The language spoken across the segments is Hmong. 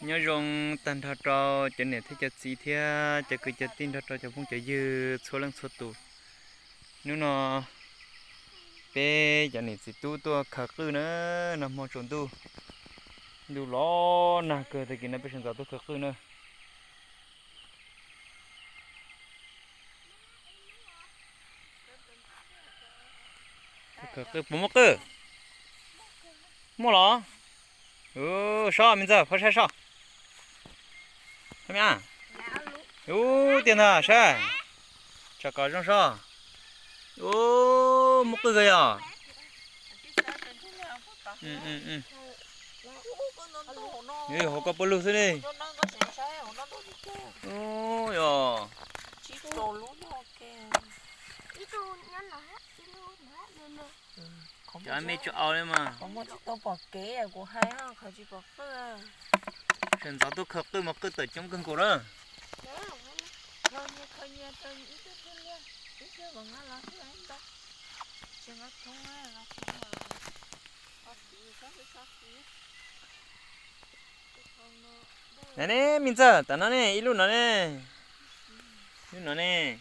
Nyob zoo tag nrho rau cov niam thiab cov txiv thiab cov kwv cov tij nrog rau cov phooj cov ywg txhua leej txhua tus. Hnub no peb cov niam txiv tub tuaj khaws qwj na, nag hmo tsaus ntuj, ntuj los nag kawg tag kis no peb sawv ntxov tuaj khaws qwj na. Khaws qwj puas muaj qwj? Muaj los? Sob, me ntxawg, phob saib sob. Ub, tiag ntag saib. Tsam kom zoo sob. Ub, muaj qwj kawg yog. Hauv koj puab lug xwb ne. Ub, yog. Cov me tsis au li mas. Sawv ntxov tuaj khaws qwj mas qwj tawm coob kawg nkaus na. Nab ne, me ntxawg, tam no ne, ib lub no ne. Lub no ne.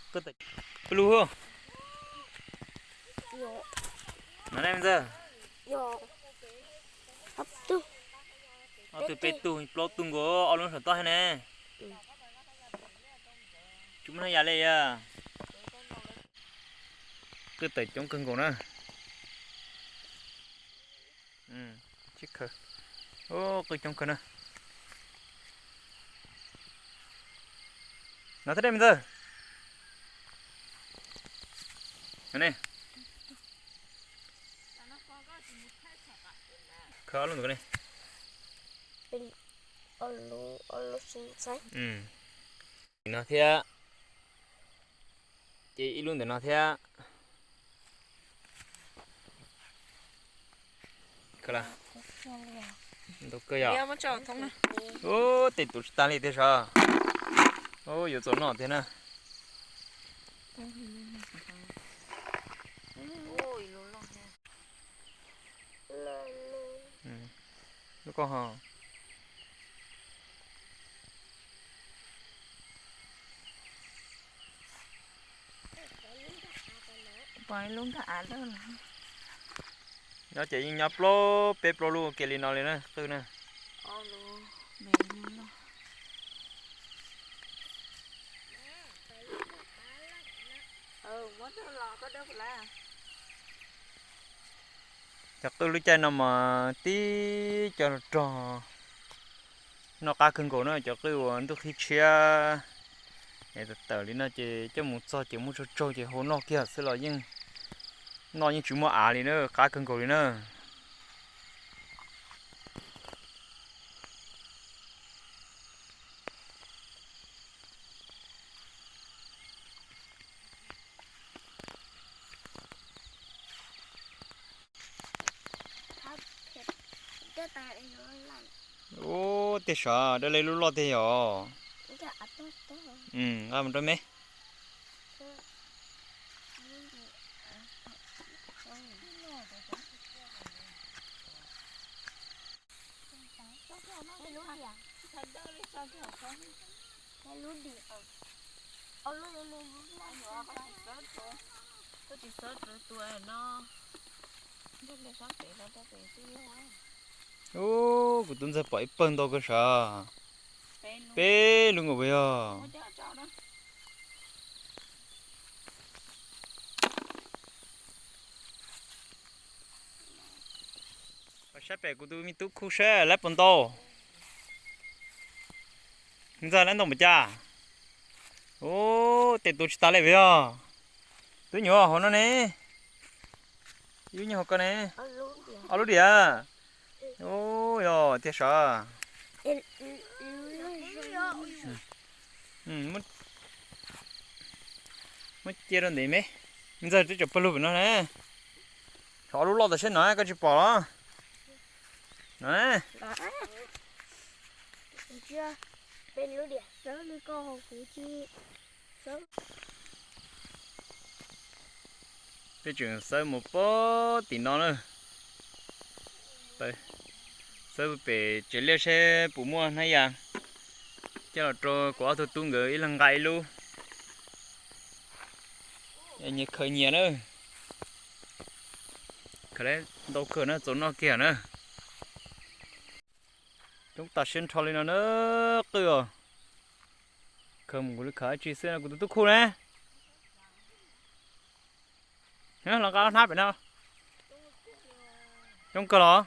Pw lug. No ne, me ntxawg. Ob tug peb tug plaub tug nkaus, ob lub saum toj thiab ne. Tsis muaj yam li yog. Qwj tawm coob kawg nkaus na. Qwj coob kawg na. No thiab ne, me ntxawg. Khaws ob lub ntawm ko ne. No thiab. Ces ib lub ntawm no thiab. Ntau kawg yog. Ub, tej tus tsis tas li tiag sav. Ub, yuav txaus noj tiag na. Lub ko ho. Pom ib lub nkag av lawm. Nyob ces yeej nyob plaub peb plaub lub ua ke li no li na, qwj na. Cov qwj lub caij no mas tib co rog noj qab kawg nkaus na, cov qwj uas ntuj qhib tshiab es tawm tawm li no ces coj mus txog ces muab tsaug tsaug ces hau noj kiag xwb los yeej noj yeej tsis muaj av li na, qab kawg nkaus li na. Ub, tej sav dawb li lub loj tiag yog. Nqa mus rau me. Ub, kuv tus ntxawg pom ib pawg ntau kawg sav. Peb lub nkaus puas yog? Saib pem kuv tus me tub khu saib lawv puas ntau. Ntxawg lawv ntau npaum cas? Ub, tej tus tsis tas li puas yog? Twb nyuam hauv no ne. Ib lub nyob hauv ko ne. Ob lub diam. Ub, yog tiag sav. Muab cia rau ntev me. Ntxawg twb tseem pawg lug pem no ne. Ob lub loj tam siab no koj tsis pom los? No. Peb tseem xawb mus pog tim no na. Xawb pem tsev liaj seb puas muaj hnab yas coj los rau kuv ob tug tub nkawd ib leeg nqa ib lub. Nyias khaws nyias na. Khaws ntau kawg na, txaus noj kiag na. Coob tas siab nrho li no na, qwj os. Khaws mus kuv li khaws dab tsi xwb no, kuv tus tub khu ne. Los nqa hnab pem no. Coob kawg los.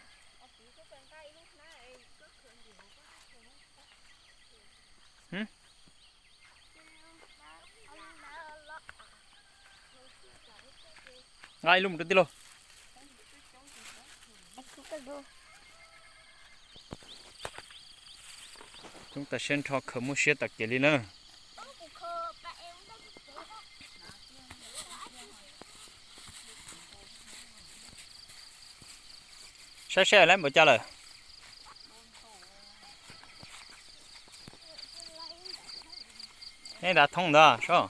Nqa ib lub mus rau tij laug. Coob tas siab nrho, khaws muaj siab tas kev li na. Saib seb lawv npaum cas lawm. Neb nrad thoob ntag sab.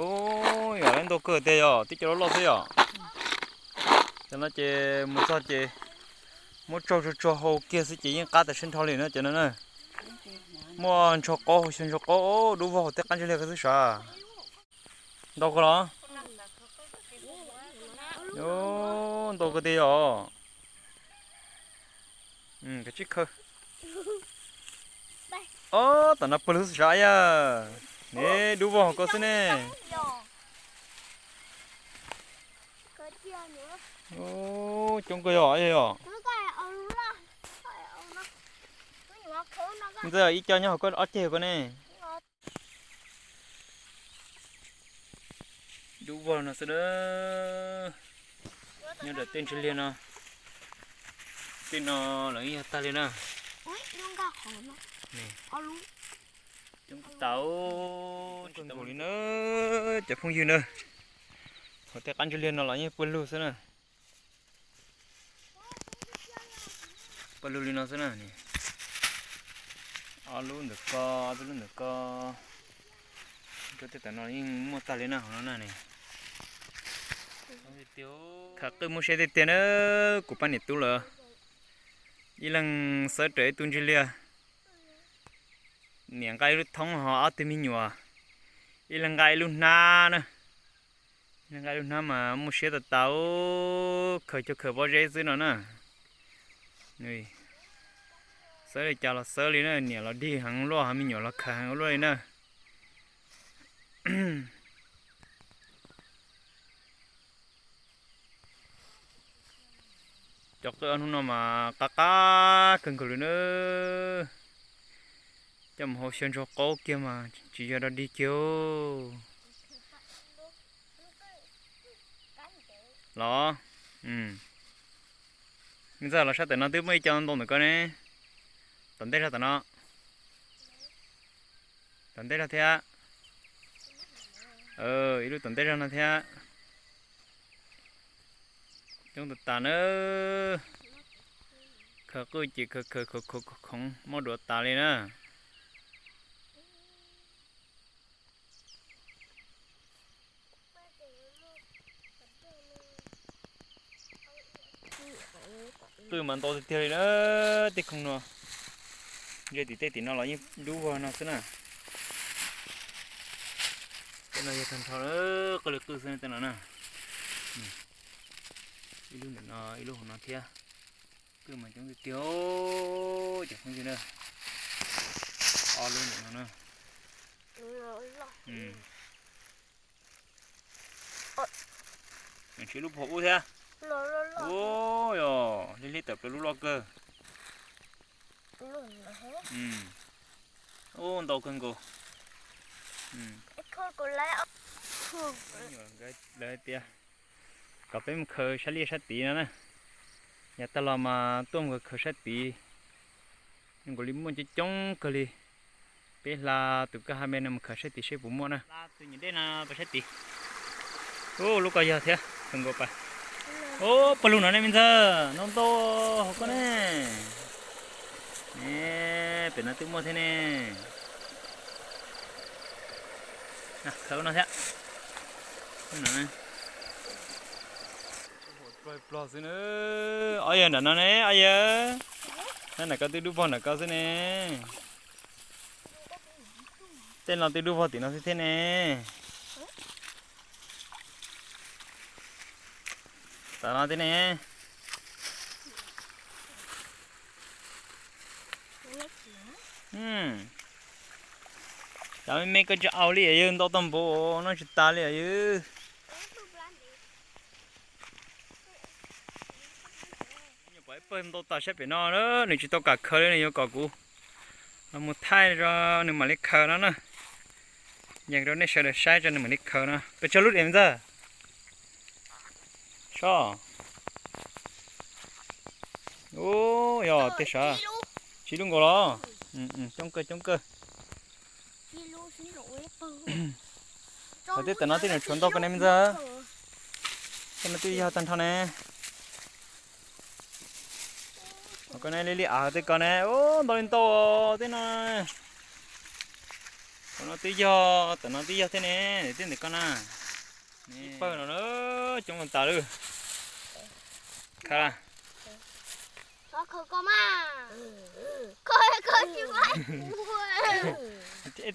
Ub, yog lawv ntau kawg tiag, yog tib co loj loj xwb yom. Cov no ces mus txog ces muab tsaug tsuag tsuag hau kiag xwb ces yeej qab tas siab nrho li na cov no na. Muaj ntsaug qaub, hau xyaw ntsaug qaub, dub vog hauv tej qab ntsig liag xwb sav. Ntau kawg los? Ub, ntau kawg tiag yog. Kav tsij khaws. Ob, tam no pawg lug xwb sav yog. Ne, dub vog hauv ko xwb ne. Ub, coob kawg yog yog. Ntxawm ib co nyob hauv ko, ob ceg hauv ko ne. Dub vog no xwb na. Nyob ntawm tej ntsig liag no, tej no los yeej yog tag li na. Coob tas, coob kawg nkaus li na, cov phooj ywg na. Hauv tej qab ntsig liag no los yeej pawg lug xwb na. Pawg lug li no xwb na. Ob lub ntawm ko, ob peb lub ntawm ko. Tej tam no yeej muaj tag li na, hauv no na ne. Khaws qwj muaj siab tiag tiag na, kuv pab niam tub lawm. Ib leeg xawb raws ib tug ntsig liaj. Niam nqa ib lub thoob ho ob tug me nyuam, ib leeg nqa ib lub hnab na. Ib leeg nqa ib lub hnab mas muaj siab tas tas, khaws cov khaws pob zeb xwb no na. Xawb li cas los xawb li na, niam los dig heev luaj, me nyuam los khaws heev ua luaj li na. Cov qwj ob hnub no mas qab qab kawg nkaus li na. Coj mus hau xyaw ntsaug qaub kiag mas tsis yog dog dig kiag. Los, me ntxawg los sab tam no twb muaj ib co ntau ntawm ko ne. Tom ntej zog tam no. Tom ntej zog thiab. Ib lub tom ntej zog no thiab. Coob tas tas na. Khaws qwj ces khaws khaws khoov khoov khoov muab duav tas li na. Qwj mas ntau tiag tiag li na, tej khoom no. Ze tim tej tim no los yeej dub vog no xwb na. Tej no yog tag nrho qwj li qwj xwb tej no na. Ib lub ntawm no, ib lub hauv no thiab. Qwj mas coob tiag tiag, cov phooj ywg na. Ob lub ntawm no na. Tsis lub phom ub thiab. Ub, yog hlib hlib tawm plaws lub loj kawg. Ub, ntau kawg nkaus. Lawv hais tias kom peb mus khaws sab liaj sab tid no na. Yav tag los mas tuaj mus khaws sab tid, zoo nkaus li muaj coob coob kawg li. Peb hla tus kab ha me no mus khaws sab tid seb puas muaj na. Hla tus nyuam dej no pas sab tid. Ub, lub ko yog thiab, khaws nkaus pas. Ub, pawg lug no ne me ntxawg, ntau ntau hauv ko ne. Ne, pem no twb muaj thiab ne. Khaws no thiab. Plob xwb na. Ob yawg nram no ne, ob yawg. Nab nram ko twb dub vog nram ko xwb ne. Tej no twb dub vog tim no xwb thiab ne. Tam no thiab ne. Cov me me koj tsis au li yawg, ntau tag npaum no tsis tas li yawg. Pom ib pawg ntau tas sab pem no, nws tsis tau kam khaws li, nws yuav kom kuv los mus thaij rau nws mam li khaws no na. Yees rau nej sawv daws saib tso, nws mam li khaws no. Pes tsawg lub diam me ntxawg? Sob. Ub, yog tej sav. Tsib lub nkaus los? Coob kawg, coob kawg. Hos tej tam no tej nws tshuav ntau kawg ne me ntxawg. Tej no twb yog tag nrho ne. Hos koj ne, li li av tej ko ne, ub, ntau li ntau tej no. Tam no twb yog, tam no twb yog thiab ne, tej ntawm ko na. Ib pawg no na, coob tas lawm. Khaws.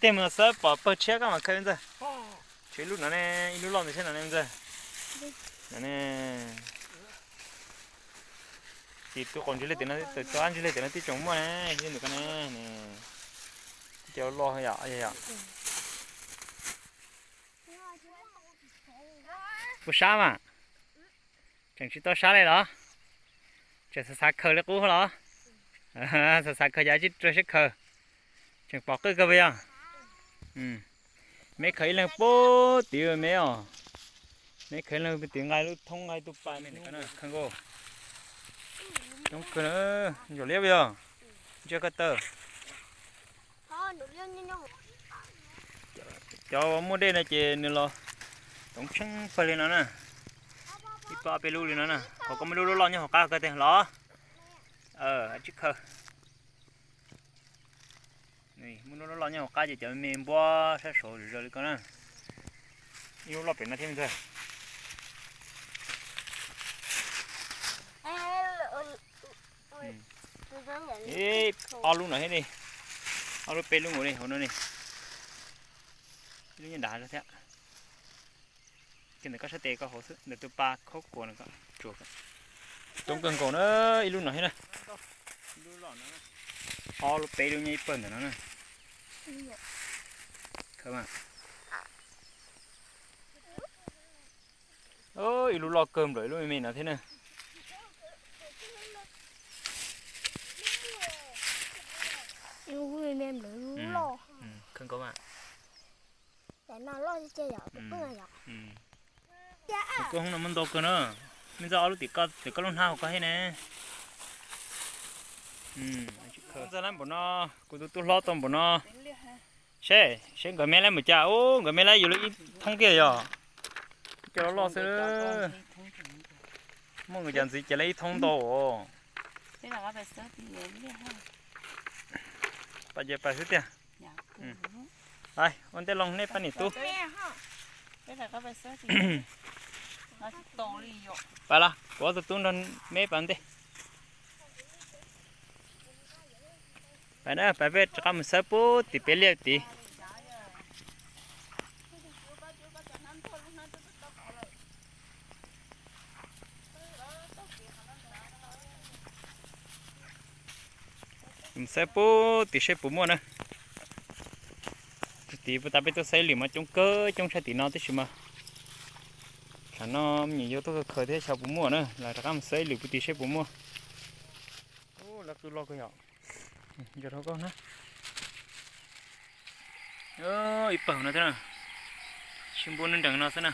Tej mus xawb pom pawg tshiab koj mam khaws ntxawg. Tshuav ib lub no ne, ib lub loj ntawd thiab no ne ntxawg. No ne. Tim tus qaum ntsis li tim no, tus ab ntsis li tim no twb tseem muaj ne, li ntawm ko ne. Cov loj yom, yom. Puas sab mas? Tseem tsis tau sab li los? Tseem xav xav khaws li qub los? Xav xav khaws cas tsis rau siab khaws. Tseem pom qwj kawg puas yog? Me khaws ib leeg puag tim me os. Me khaws ib leeg tim nqa lub thoob nqa tus pas me khaws nkaus. Coob kawg na, ntsuas liab puas yog? Ntsia koj taw. Cov muaj dej no ces nws los toov tsheej pawg li no na. Ib pab peb lub li no na. Hos koj muaj lub loj loj nyob hauv qab koj tiag los? Tsis khaws. Muaj lub loj loj nyob hauv qab ces cov me npuab sab saud zom zaws li ko na. Ib lub loj pem no thiab me ntxawg. Ob lub no thiab ne. Ob lub peb lub nkaus li hauv no ne. Ib lub nyob nrad thiab. Ces ntawm koj sab tes koj hauv xwb, ntawm tus pas khaub kuas no koj tsuas. Coob kawg nkaus na, ib lub no thiab na. Ob lub peb lub nyob ib pawg ntawm no na. Ib lub loj kawg nplawm ib lub me me no thiab na. Kawg nkaus mas. Kuv hoob no muaj ntau kawg na. Me ntxawg ob lub tim koj, tim koj lub hnab hauv koj thiab ne. Ntxawg lab npaum no, kuv tus tub hlob tau npaum no. Seb, seb nkawd me lab npaum cas, ub, nkawd me lab yuav lub ib thoob kiag yog. Cov loj loj xwb. Muaj nkawd cov ntxiv ces lab ib thoob ntau os. Pais ces pais xwb tiag. Ua ntej loo nej pab niam tub. Pais los, kuv ob tug tub nrog me pais ntej. Pais na, pais peb rov qab mus xawb puag tim peb liaj tid. Mus xawb puag tim seb puas muaj na. Tim puag ta peb tuaj xawb lwm mas coob kawg coob tshaj tim no tib si mas. Tsam no me nyuam yaus tuaj khaws thiab xyov puas muaj na, los rov qab mus xawb lwm puag tim seb puas muaj. Lawv qw loj kawg yom. Ntsia rau koj na. Ib pawg no thiab na. Sib npuab nrees no xwb na.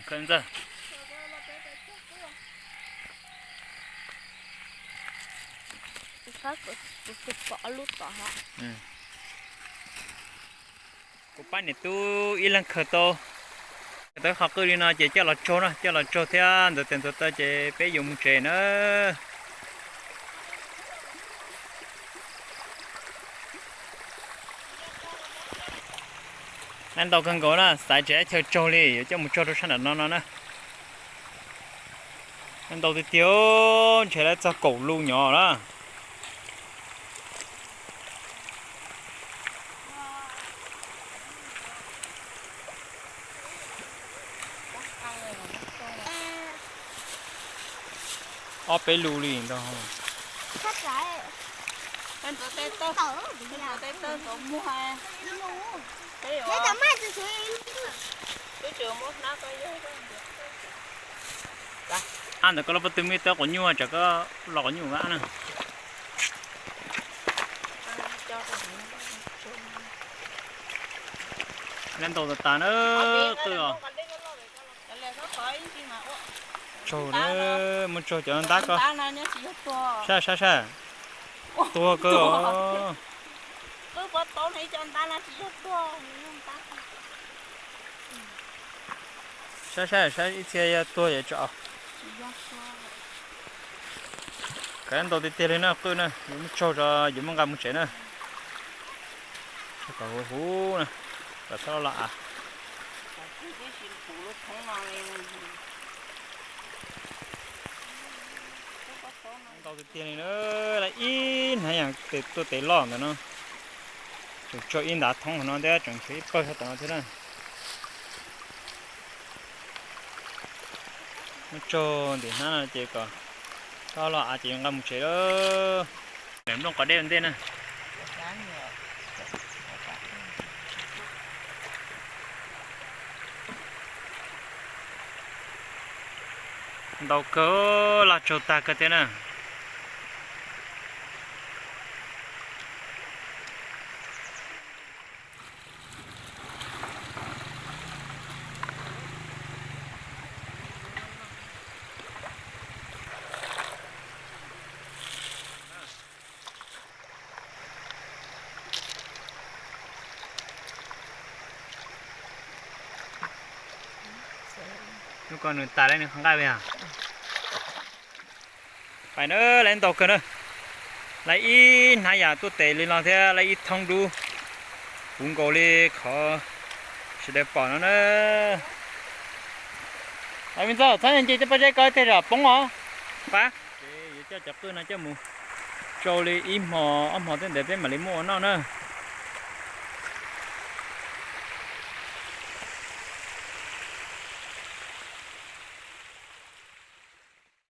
Khawb ntxawg. Kuv pab niam tub ib leeg khaws tau. Tau qhov qwj li no ces coj los tsaug na, coj los tsaug thiab ntxuav tes ntxuav taw ces peb yuav mus tsev na. Lawv ntaus kawg nkaus na, xaiv tsis tau chaw tsaug li, yuav coj mus tsaug rau sab nram no no na. Lawv ntaus tiag tiag, ntshe lawv txog kaum lub nyom na. Ob peb lub li ntag. Ab, ntawm koj lub pob tw muaj ib tawb quav nyuj, tsam koj los quav nyuj ab na. Lawv ntaus tas tas na, qwj os. Tsaug na, muab tsaug cov ntab ko. Saib saib saib, tuag kawg os. Saib saib saib ib txhia yog tuag yom tso. Kav ntaus tiag tiag li na qwj na, yuav muab tsaug tso, yuav muab nqa mus tsev na. Kom huv huv na, kom txhob los av. Ntaus tiag tiag li na, lawv ib hnab yam tes tuaj tes loj ntawm no. Tseem tshuav ib ntav thoob hauv no thiab, tseem tshuav ib pawg sab tom no thiab na. Muab tsaug ntim hnab no ces kom txhob los av ces yuav nqa mus tsev lawm. Daim nplooj qos dej ua ntej na. Ntaus kawg, laj tsaug tag kawg thiab na. Hnub ko nws tas lawm nws qhov nqaij li os. Pais na, lawv ntaus kawg na. Lawv ib hnab yam tuaj tes li no thiab lawv ib thoob dub, puv nkaus li qhov sawv daws pom no na. Me ntxawg, txhob nce tej pob zeb ko tej zaum poob os. Pab, ces yuav coj cov qwj no coj mus tsau li ib hmo ob hmo tej ntawd peb mam li muab ua noj na.